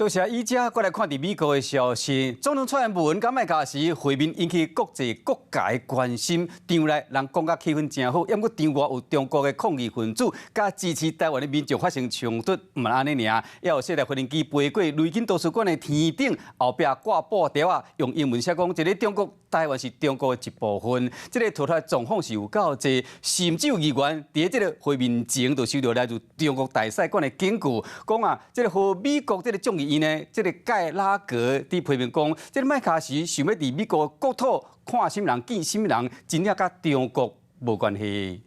多謝以遮，過來看佇美國的消息。總統蔡英文佮麥卡錫會面引起國際各界關心。場內人講甲氣氛誠好，毋過場外有中國的抗議分子，佮支持台灣的民眾發生衝突，毋但按呢爾，也有四台無人機飛過雷根圖書館的天頂，後壁掛布條仔，用英文寫講：一個中國，台灣是中國的一部分。這個突發狀況是有夠濟，甚至有議員佇這個會面前就收到來自中國大使館的警告，講啊，這個予美國這個眾議院呢，這個蓋拉格佇批評講，這個麥卡錫想欲佇美國國土看啥物人見啥物人，真正佮中國無關係。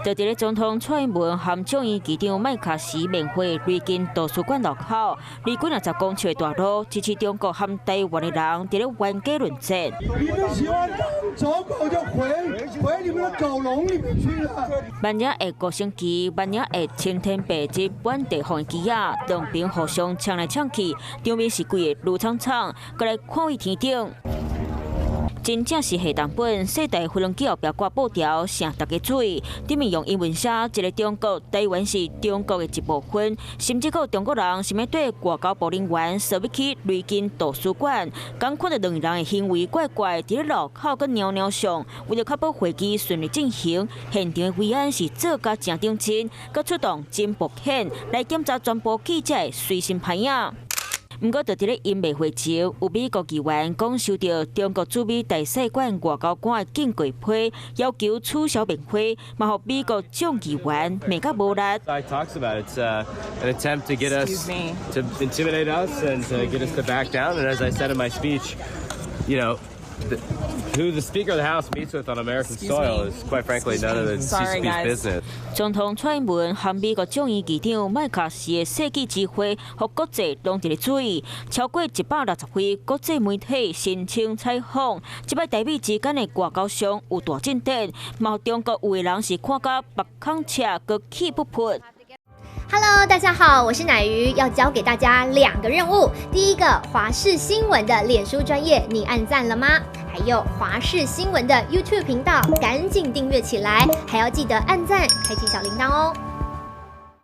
就佇咧總統蔡英文和眾議院議長麥卡錫面會雷根圖書館路口，離幾若十公尺的大路，支持中國和台灣的人佇咧冤家論戰。你們喜歡當走狗就回你們的狗籠裡面去了。萬領的高升旗，萬領的青天白日滿地紅旗仔，兩邊互相嗆來嗆去，場面是規个挐氅氅，閣來看位天頂。真正是下重本，四台飛行機後壁掛布條，請大家注意，頂面用英文寫一個中國，台灣是中國的一部分，甚至閣有中國人想欲綴外交部人員，踅欲去雷根圖書館，剛看著兩个人的行為怪怪，佇咧路口閣蟯蟯相，為著確保會議順利進行，現場的維安是做甲誠認真，閣出動偵步犬來檢查全部記者的隨身牌仔。毋過，就佇咧𪜶面會前，有美國議員講收到中國駐美大使館外交官的警告批，要求取消面會，嘛予美國眾議員罵甲無力。 Talks about it's an attempt to get us to intimidate us and to get us to back down. And as I said in my speech, who the Speaker of the House meets with on American soil is quite frankly none of the CCP's business. 總統蔡英文和美國眾議院議長麥卡錫的世紀之會，予國際攏佇咧注意，超過160位國際媒體申請採訪，這擺台美之間的外交上有大進展，嘛予中國有的人是看甲目孔赤，閣氣噗噗。 Hello，大家好，我是乃瑜，要交給大家兩個任務。第一個，華視新聞的臉書專頁，你按讚了嗎？還有華視新聞的 YouTube 頻道，趕緊訂閱起來，還要記得按讚，開啟小鈴鐺哦。